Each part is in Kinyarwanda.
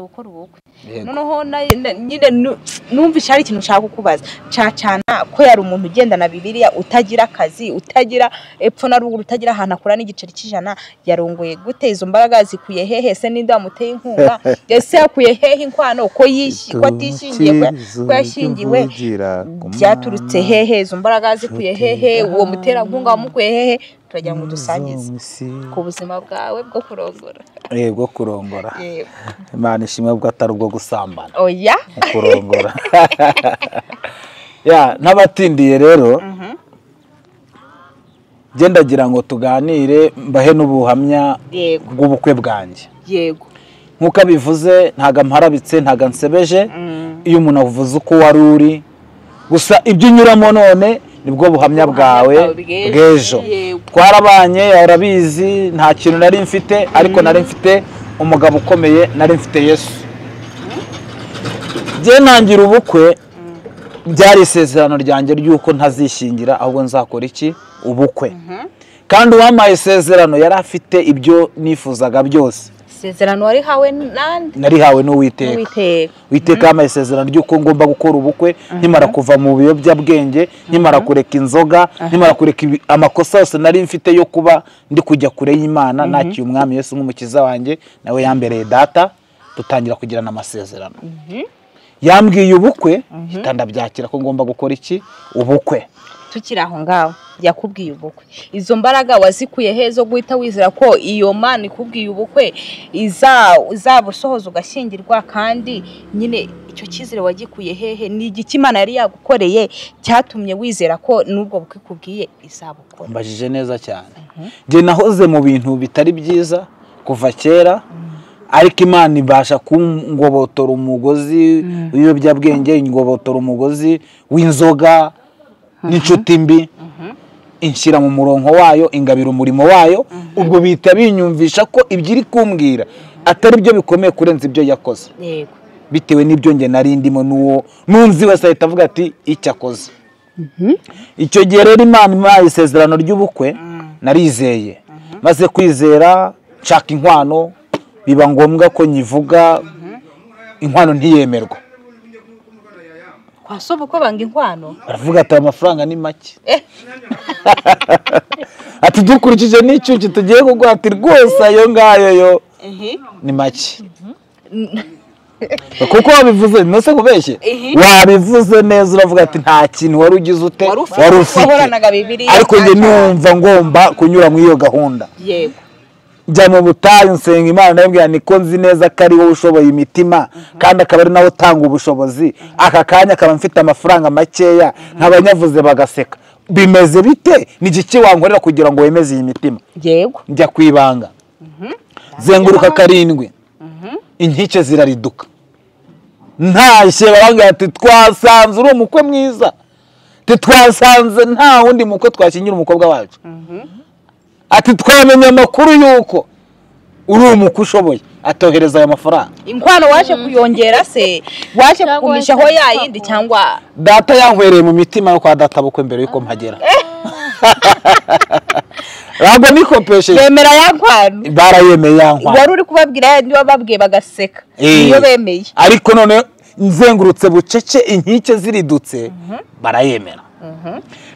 Gukora ubukwe noneho nyine numvise hari ikintu nshaka kukubaza. Cacana ko yari umuntu ugendana Bibiliya, utagira akazi, utagira epfo na ruguru, utagira ahantu akura n'igiceri cy'ijana, yarongoye gute? Izo mbaraga zikuye hehe? Se ninde wamuteye inkunga? Ese yakuye hehe inkwano ko ko atishingiye, ko yashingiwe? Byaturutse hehe? Izo mbaraga zikuye hehe? Uwo muterankunga wamukuye hehe? Turagira ngo dusangize ku buzima bwawe bwo kurongora. Bwo kurongora. Imana ishimwe bwo atari ubwo gusambana. Oya. Kurongora. Ya, n'abatindiye rero. Gendagira ngo tuganire mbahe n'ubuhamya bw'ubukwe bwanjye. Yego. Nkuko abivuze ntaga mparabitse, ntaga nsebeje. Iyo umuntu avuze uko wari uri, gusa ibyo unyuramo none nibwo buhamya bwawe bw'ejo. Twarabanye, arabizi, nta kintu nari mfite, ariko nari mfite umugabo ukomeye, nari mfite Yesu. Njye ntangira ubukwe byari isezerano ryanjye ry'uko ntazishingira ahubwo nzakora iki? Ubukwe. Kandi uwampaye isezerano yari afite ibyo nifuzaga byose. Isezerano warihawe nande? Narihawe n'Uwiteka. Uwiteka yampaye isezerano ry'uko ngomba gukora ubukwe nkimara kuva mu biyobyabwenge, nkimara kureka inzoga, nkimara kureka amakosa yose nari mfite yo kuba ndi kujya kure y'Imana, nakiye Umwami Yesu nk'umukiza wanjye, nawe yambereye data, dutangira kugirana amasezerano. Yambwiye ubukwe, mpita ndabyakira ko ngomba gukora iki? Ubukwe. Tukiri aho ngaho yakubwiye ubukwe, izo mbaraga wazikuye he zo guhita wizera ko iyo Mana ikubwiye ubukwe izabusohoza ugashyingirwa? Kandi nyine icyo cyizere wagikuye hehe? Ni igiki Imana yari yagukoreye cyatumye wizera ko n'ubwo bukwe ikubwiye izabukora? Mbajije neza cyane. Njye nahoze mu bintu bitari byiza kuva kera, ariko Imana ibasha kungobotora umugozi w'ibiyobyabwenge, ingobotora umugozi w'inzoga n'inshuti mbi, inshyira mu murongo wayo, ingabira umurimo wayo. Ubwo bihita binyumvisha ko ibyo iri kumbwira atari byo bikomeye kurenza ibyo yakoze. Yego. Bitewe n'ibyo nge nari ndimo, n'uwo nunzi wese ahita avuga ati icyo akoze. Icyo gihe rero Imana impaye isezerano ry'ubukwe, narizeye. Maze kwizera nshaka inkwano, biba ngombwa ko nyivuga, inkwano ntiyemerwa. Kwa sobukwe banga inkwano? Baravuga ati amafaranga ni make. Ati dukurikije n'icyuki tugiye kuguha, ati rwose ayo ngayo yo ni make. Kuko wabivuze, nose kubeshye, wabivuze neza, uravuga ati nta kintu wari ugize ute, wari ufite. Ariko njye numva ngomba kunyura muri iyo gahunda. Yego. Njya mu butayu nsenga Imana, ndabwira niko nzi neza ko ari wowe ushoboye imitima, kandi akaba ari nawe utanga ubushobozi. Aka kanya akaba mfite amafaranga makeya, nkabanyavuze bagaseka. Bimeze bite? Ni igiki wankorera kugira ngo wemeze iyi mitima? Yego. Njya kwibanga. Zenguruka karindwi. Inkike zirariduka. Ntashye barambwira ati twasanze uri umukwe mwiza. Twasanze nta wundi mukwe twashyingira umukobwa wacu. Ati twamenye amakuru yuko uri umukwe ushoboye, atohereza aya mafaranga. Inkwano waje kuyongera se? Waje kugumishaho yayindi cyangwa? Data yankwereye mu mitima yo kwa data bukwe mbere yuko mpagera. Ntabwo nikopesheje. Bemera ya nkwano. Barayemeye ya nkwano. Wari uri kubabwira yandi wababwiye bagaseka. Niyo bemeye. Ariko none nzengurutse bucece inkike ziridutse, barayemera.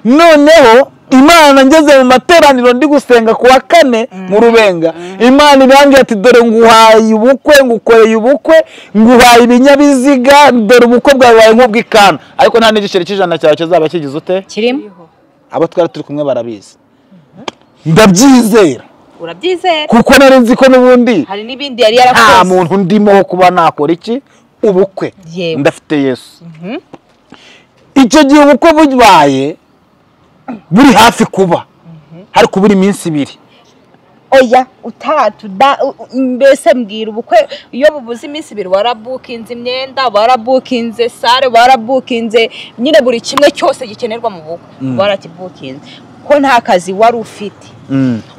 Noneho Imana ngeze mu materaniro ndi gusenga kuwa kane mu Rubenga, Imana irambwira ati dore nguhaye ubukwe, ngukoreye ubukwe, nguhaye ibinyabiziga, dore ubukwe bwawe bubaye nk'ubw'ikana, ariko nta n'igiceri cy'ijana cyawe kizaba kigize ute? Kirimo. Abo twari turi kumwe barabizi. Ndabyizera. Urabyizera? Kuko nari nzi ko n'ubundi hari n'ibindi yari yarakoze. Nta muntu ndimo wo kuba nakora iki? Ubukwe. Ndafite Yesu. Icyo gihe ubukwe bubaye buri hafi kuba, hari kubura iminsi ibiri. Oya, utatu da, mbese mbwira ubukwe iyo bubuze iminsi ibiri, warabukinze imyenda, warabukinze sare, warabukinze nyine buri kimwe cyose gikenerwa mu bukwe, warakibukinze. Ko nta kazi wari ufite.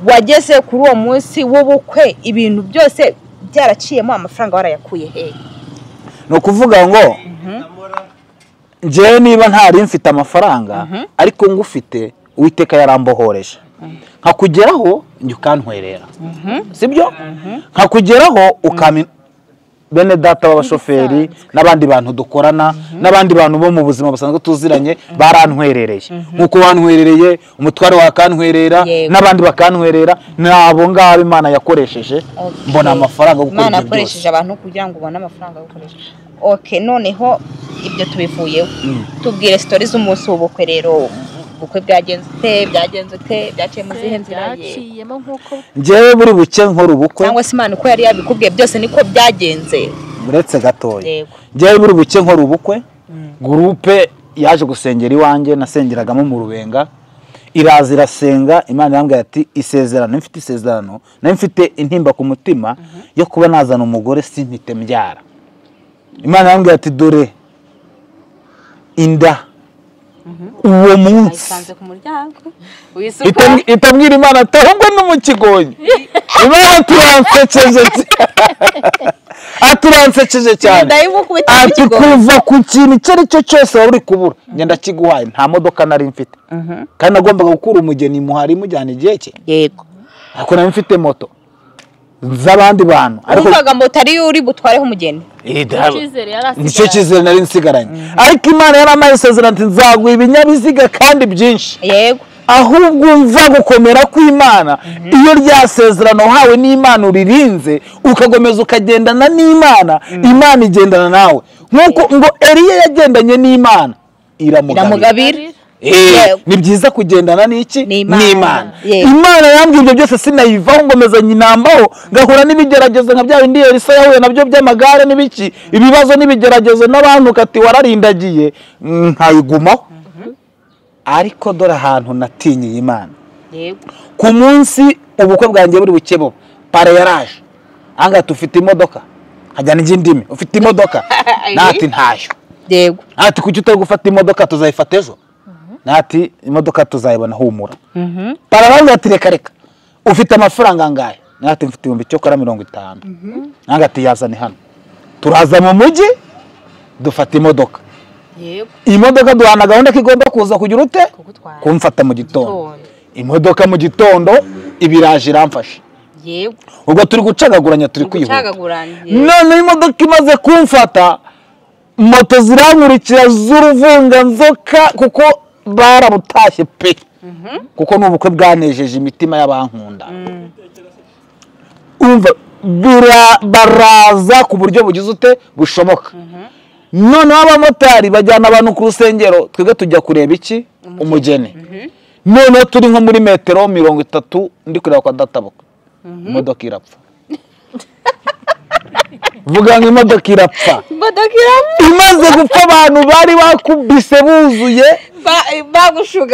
Wageze kuri uwo munsi w'ubukwe ibintu byose byaraciyemo, amafaranga warayakuye hehe? Ni ukuvuga ngo njyewe niba ntari mfite amafaranga, ariko ngufite, Uwiteka yarambohoreje. Nkakugeraho njye ukantwerera. Sibyo? Nkakugeraho ukampa Bene data b'abashoferi n'abandi bantu dukorana n'abandi bantu bo mu buzima busanzwe tuziranye barantwerereye, nkuko wantwerereye umutware wakantwerera n'abandi bakantwerera, nabo ngabo Imana yakoresheje mbona amafaranga gukora. Imana yakoresheje abantu kugira ngo ubone amafaranga gukoresha. Okay, noneho ibyo tubivuyeho, tubwire stories z'umunsi w'ubukwe rero. Ubukwe bwagenze ute, byagenze ute, byaciye mu zihe nzira? Byaciyemo nkuko njyewe buri buke nkora ubukwe, cyangwa se Imana uko yari yabikubwiye byose niko byagenze? Uretse gatoya, njyewe buri buke nkora ubukwe, groupe yaje gusengera iwanjye nasengeragamo mu Rubenga, iraza irasenga. Imana yambwiye ati isezerano mfite, isezerano nari mfite intimba ku mutima yo kuba nazana umugore simpite mbyara. Imana yambwiye ati dore inda uwo munsi itabwira Imana ati ahubwo no mu kigonyi. Imana turansekeje, aturansekeje cyane, ati kuva ku kintu icyo ari cyo cyose wari uri kubura ngenda kiguhaye. Nta modoka nari mfite kandi nagombaga gukura umugeni muhari mujyana igihe cye. Yego, ariko nari mfite moto z'abandi bantu, ariko uvuga moto ari uri butwareho umugeni. Nicyo cyizere nari nsigaranye, ariko Imana yarampaye isezerano ati nzaguha ibinyabiziga kandi byinshi. Yego, ahubwo umva gukomera kw'Imana, iyo rya sezerano wahawe n'Imana uririnze ukagomeza ukagendana n'Imana, Imana igendana nawe. Nkuko ngo Eliya yagendanye n'Imana iramugabira. Ni byiza kugendana n'iki? N'Imana. Imana yambwiye ibyo byose sinayivaho, ngomeza nyinambaho, ngahura n'ibigeragezo nka bya bindi Elisa yahuye nabyo by'amagare n'ibiki, ibibazo n'ibigeragezo n'abantu kati wararindagiye, nkayigumaho. Ariko dore ahantu natinyiye Imana. Ku munsi ubukwe bwanjye buri buke bo pare yaraje anga tufite imodoka, hajyana indimi, ufite imodoka? Nati ntayo. Yego, ati kuki utari gufata imodoka, tuzayifata ejo. Nati imodoka tuzayibona humura. Pararanga ati reka reka, ufite amafaranga angahe? Nati mfite 50,000. Nanga ati yazane hano. Turaza mu mujyi dufata imodoka. Yego, imodoka duhana gahunda ko igomba kuza kugira ute kumfata mu gitondo. Imodoka mu gitondo ibiraje iramfasha. Yego, ubwo turi gucagaguranya, turi kwihuta. None imodoka imaze kumfata, moto zirankurikira z'uruvunganzoka, kuko barabutashye pe, kuko n'ubukwe bwanejeje imitima y'abankunda. Umva baraza ku buryo bugize ute bushoboka. Noneho abamotari bajyana abantu ku rusengero, twebwe tujya kureba iki umugeni. Noneho turi nko muri metero 30 ndi kureba kwa databuka, imodoka irapfa. Vuga ngo imodoka irapfa. Imaze gupfa abantu bari bakubise buzuye,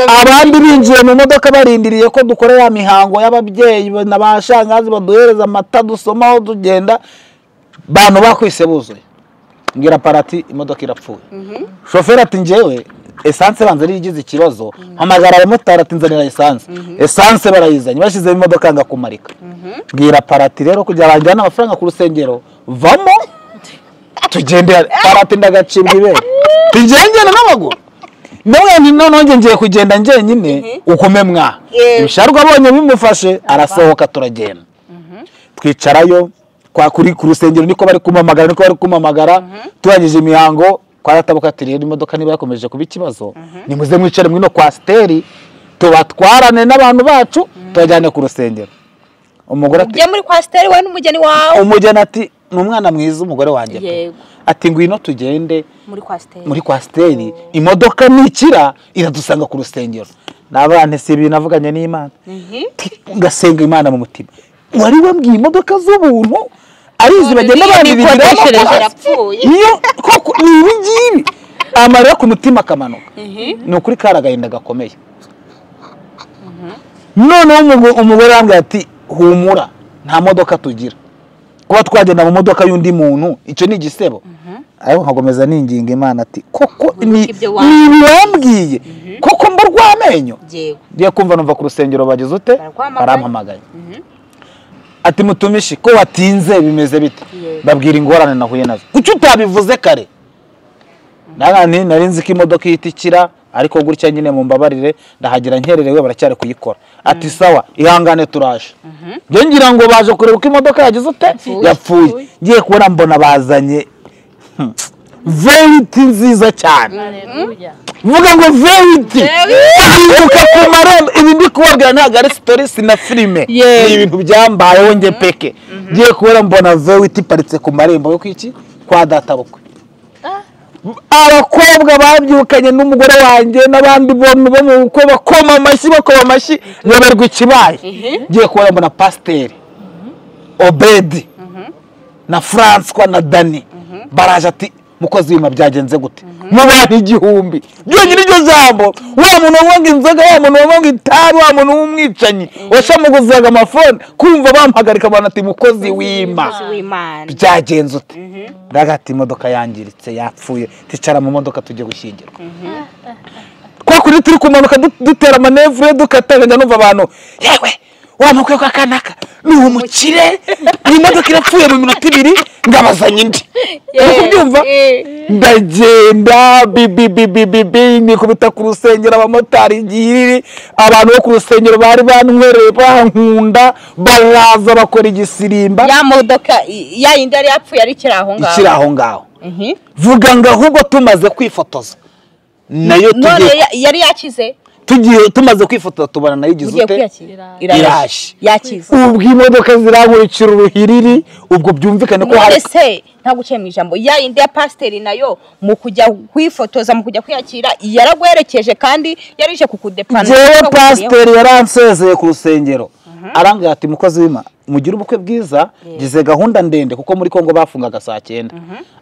abandi binjiye mu modoka barindiriye ko dukora ya mihango y'ababyeyi n'abashangazi baduhereza amata dusomaho tugenda, bantu bakwise buzuye. Ngira parati imodoka irapfuye. Shoferi ati njyewe essence banza ari igize ikibazo, mpamagara abamotari ati nzanira essence. Essence barayizanye, bashize imodoka ngakumarika. Ngira parati rero kugira banjyane amafaranga ku rusengero, vamo tugende. Parati ndagacibwa ibere, tugendana n'amaguru. Nawe nti none ngiye kugenda njyenyine ukome mwa. Ibisharwa abonye bimufashe arasohoka turagenda. Twicarayo kwa kuri ku rusengero, niko bari kumamagara, niko bari kumamagara. Turangije imihango kwa databuka ati rero imodoka niba yakomeje kuba ikibazo, nimuze mwicare mwino kwasiteri tubatwarane n'abantu bacu tubajyane ku rusengero. Umugore ati ujye muri kwasiteri we n'umugeni wawe. Umugeni ati ni umwana mwiza umugore wanjye. Ati ngwino tugende muri kwasiteri, imodoka nikira iradusanga ku rusengero. N'abana si ibintu navuganye n'Imana, ngasenga Imana mu mutima. Wari wambwiye imodoka z'ubuntu arizi bagenda banibirira, niyo koko ni ibi ngibi. Amarira ku mutima akamanuka. Ni ukuri karagahinda gakomeye. Noneho umugore arambwira ati humura nta modoka tugira, kuba twagenda mu modoka y'undi muntu icyo ni igisebo. Ariko nkagomeza ninginga Imana ati koko ni wambwiye koko mburwa amenyo. Ngiye kumva numva ku rusengero bageze ute barampamagaye. Ati mutumishi ko watinze bimeze bite? Babwira ingorane nahuye nazo. Kuki utabivuze kare? Nari nzi ko imodoka itikira Ariko gutya nyine mumbabarire ndahagera nkererewe baracyari kuyikora. Ati sawa ihangane turaje. Nge ngira ngo baje kureba uko imodoka yagize ute yapfuye. Ngiye kubona mbona bazanye V8 nziza cyane. Vuga ngo V8 ibuka ku marembo. Ibi ndi kubabwira ntabwo ari stories na filime, ni ibintu byambayeho nge peke. Ngiye kubona mbona V8 iparitse ku marembo yo kwiki kwa data bukwe. Abakobwa babyukanye n'umugore wanjye n'abandi bontu bo mu bukwe bakoma amashyi bakoma amashyi, nyoberwa ikibaye. Ngiye kubona mbona pasiteri Obedi na François na Dani baraje ati mukozi w'Imana byagenze gute? Mu bantu 1000 byonyine iryo jambo, wa muntu wanywaga inzoga, wa muntu wanywaga itabi, wa muntu w'umwicanyi washamuguzaga amafone, kumva bamuhagarika abantu ati mukozi w'Imana byagenze ute? Ndagati imodoka yangiritse yapfuye, ticara mu modoka tujye gushyingirwa. Kwa kuri turi kumanuka dutera manevure dukataganya, numva abantu yewe wa mukwe kwa kanaka ni umukire, ni imodoka irapfuye mu minota 2 ngabazanye indi. Ubyumva? Ndagenda bibi nikubita ku rusengero, abamotari ngiriri, abantu bo ku rusengero bari bantwereye bankunda, baraza bakora igisirimba. Ya modoka ya yindi yari yapfuye ari kiri aho ngaho. Ikiri aho ngaho. Vuga ngo ahubwo tumaze kwifotoza nayo tugiye yari yakize. Tugiye tumaze kwifotoza tubana nayo igize ute iraje yakize. Ubwo imodoka zirankurikira uruhiriri, ubwo byumvikane ko hari se ntabwo uciye mu ijambo ya indi ya pasiteri nayo mu kujya kwifotoza mu kujya kwiyakira yaragwerekeje kandi yarije kukudepana. Jewe pasiteri yaransezeye ku rusengero arambwira ati mukozi w'Imana mugire ubukwe bwiza, ngize gahunda ndende kuko muri Kongo bafungaga saa 9.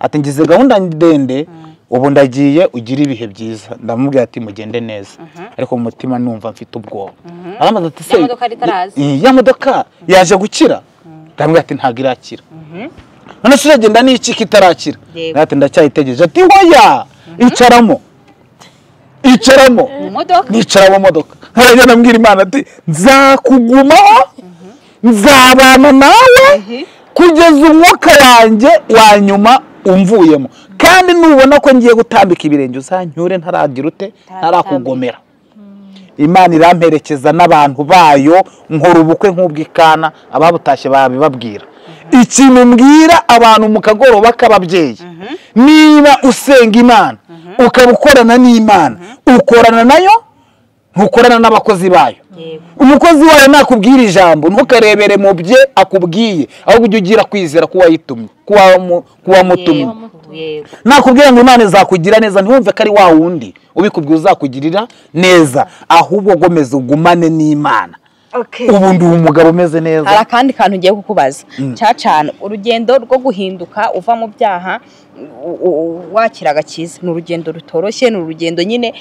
Ati ngize gahunda ndende ubu ndagiye ugira ibihe byiza. Ndamubwira ati mugende neza, ariko mu mutima numva mfite ubwoba. Arambaza ati se ya modoka yaje gukira? Ndamubwira ati ntago irakira. None se uragenda n'iki kitarakira? Ati ndacyayitegereje. Ati hoya icaramo icaramo nicara mu modoka. Nkarajya ndambwira Imana ati nzakugumaho nzabana nawe kugeza umwuka wanjye wa nyuma umvuyemo, kandi nubona ko ngiye gutambika ibirenge uzanyure ntaragira ute ntarakugomera. Imana iramperekeza n'abantu bayo, nkora ubukwe nk'ubw'ikana, ababutashye babibabwira. Ikintu mbwira abantu mu kagoroba k'ababyeyi, niba usenga Imana ukaba ukorana n'Imana, ukorana nayo ntukorana n'abakozi bayo. Umukozi wayo nakubwira ijambo ntukarebere mu bye akubwiye, ahubwo ujye ugira kwizera ko wayitumye, ko wamutumye. Nakubwira ngo Imana izakugira neza, ntiwumve ko ari wa wundi ubikubwiye uzakugirira neza, ahubwo gomeza ugumane n'Imana. Ubu ndi umugabo umeze neza. Hari akandi kantu ngiye kukubaza cyacana, urugendo rwo guhinduka uva mu byaha wakira agakiza ni urugendo rutoroshye, ni urugendo nyine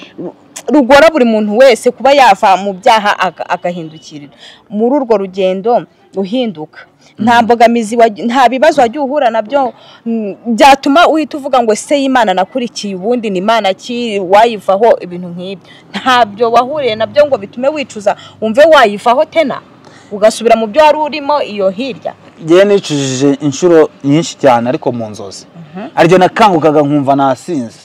rugora buri muntu wese kuba yava mu byaha agahindukirira. Muri urwo rugendo uhinduka nta mbogamizi, nta bibazo wagiye uhura nabyo byatuma uhita uvuga ngo se Imana nakurikiye ubundi ni Imana ki wayivaho, ibintu nk'ibyo ntabyo wahuriye nabyo ngo bitume wicuza wumve wayivaho tena ugasubira mu byo wari urimo iyo hirya? Ngewe nicujije inshuro nyinshi cyane ariko mu nzozi. Ariko nakangukaga nkumva nasinze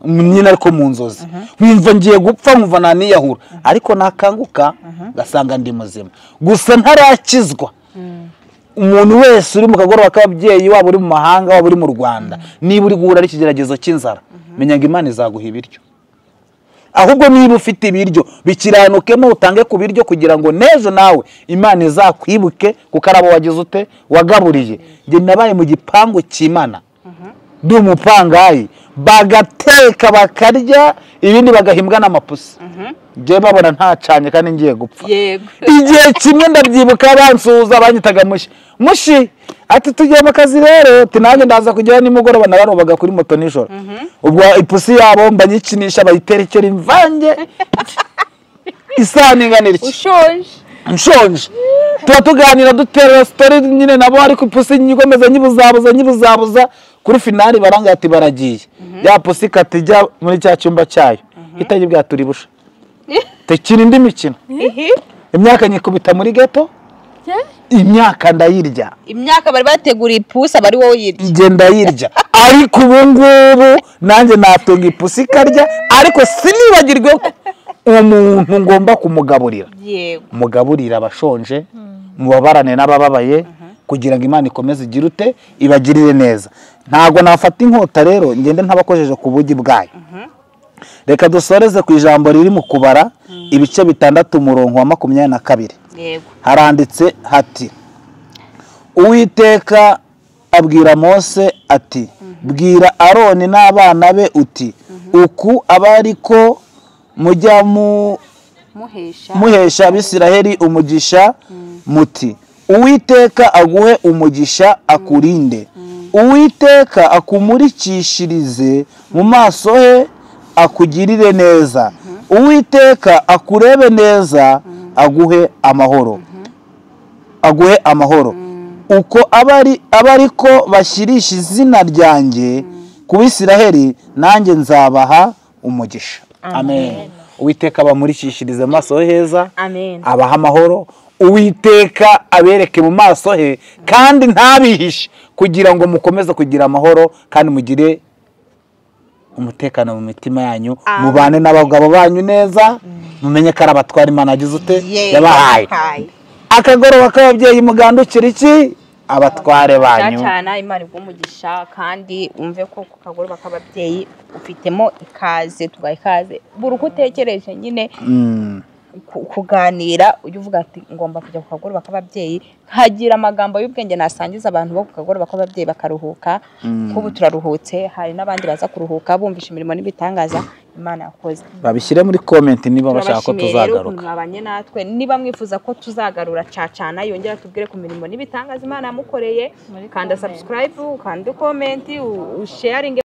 nyine ariko mu nzozi nkumva ngiye gupfa, nkumva naniyahura, ariko nakanguka ngasanga ndi muzima. Gusa ntarakizwa. Umuntu wese uri mu kagoroba k'ababyeyi, waba uri mu mahanga waba uri mu Rwanda, niba uri guhura n'ikigeragezo cy'inzara, menya ngo Imana izaguha ibiryo. Ahubwo niba ufite ibiryo bikiranukemo utange ku biryo kugira ngo nejo nawe Imana izakwibuke kuko arabo wagize ute wagaburiye. Njye nabaye mu gipangu cy'Imana ndi umupangayi, bagateka bakarya ibindi bagahimbwa n'amapusi. Njye babona ntacanye kandi ngiye gupfa. Igihe kimwe ndabyibuka bansuhuza banyitaga mushi mushi, ati tugiye mu kazi rero, ati nanjye ndaza kujyayo nimugoroba. Nabarobaga kuri moto nijoro, ubwo ipusi yabo mba nyikinisha bayiterekera imvange isahani ingana iki, nshonje. Tuba tuganira dutera story nyine nabo, ariko ipusi nyikomeza nyibuzabuza nyibuzabuza, kuri finali baranga ati baragiye. Ya pusi katijya muri cya cyumba cyayo itajya turibusha tekina indi mikino. Imyaka nyikubita muri ghetto, imyaka ndayirya. Imyaka bari bateguriye ipusi abari wowe yirya, nge ndayirya. Ariko ubu ngubu nanjye natunga ipusi ikarya, ariko sinibagirwe ko umuntu ngomba kumugaburira. Mugaburira abashonje, mubabarane n'abababaye, kugira ngo Imana ikomeze igire ute, ibagirire neza. Ntabwo nafata inkota rero ngende ntabakojeje ku bugi bwayo. Reka dusoreze ku ijambo riri mu Kubara ibice 6 umurongo wa 22. Haranditse hati: Uwiteka abwira Mose ati, bwira Aroni n'abana be uti, uku abariko mujya muhesha Abisiraheli umugisha muti, Uwiteka aguhe umugisha akurinde, Uwiteka akumurikishirize mu maso he akugirire neza, Uwiteka akurebe neza aguhe amahoro, aguhe amahoro. Uko abariko bashyirisha izina ryanjye ku Bisiraheli, nanjye nzabaha umugisha. Amen. Uwiteka abamurikishirize mu maso he heza, abaha amahoro. Uwiteka abereke mu maso he kandi ntabihishe, kugira ngo mukomeze kugira amahoro kandi mugire umutekano mu mitima yanyu, mubane n'abagabo banyu neza, mumenye ko ari abatwara Imana yagize ute yabahaye. Akagoroba k'ababyeyi mugandukira iki? Abatware banyu. Cyane Imana igumugisha, kandi umve ko ku kagoroba k'ababyeyi ufitemo ikaze, tubaye ikaze buri uko utekereje nyine kuganira, ujye uvuga ati ngomba kujya ku kagoroba k'ababyeyi, nkagira amagambo y'ubwenge nasangiza abantu bo ku kagoroba k'ababyeyi bakaruhuka. Kubu turaruhutse, hari n'abandi baza kuruhuka bumvisha imirimo n'ibitangaza Imana yakoze. Babishyire muri comment niba bashaka ko tuzagaruka. Mwabanye natwe, niba mwifuza ko tuzagarura Cacana yongera tubwire ku mirimo n'ibitangaza Imana yamukoreye, kanda subscribe, kanda comment, usharinge.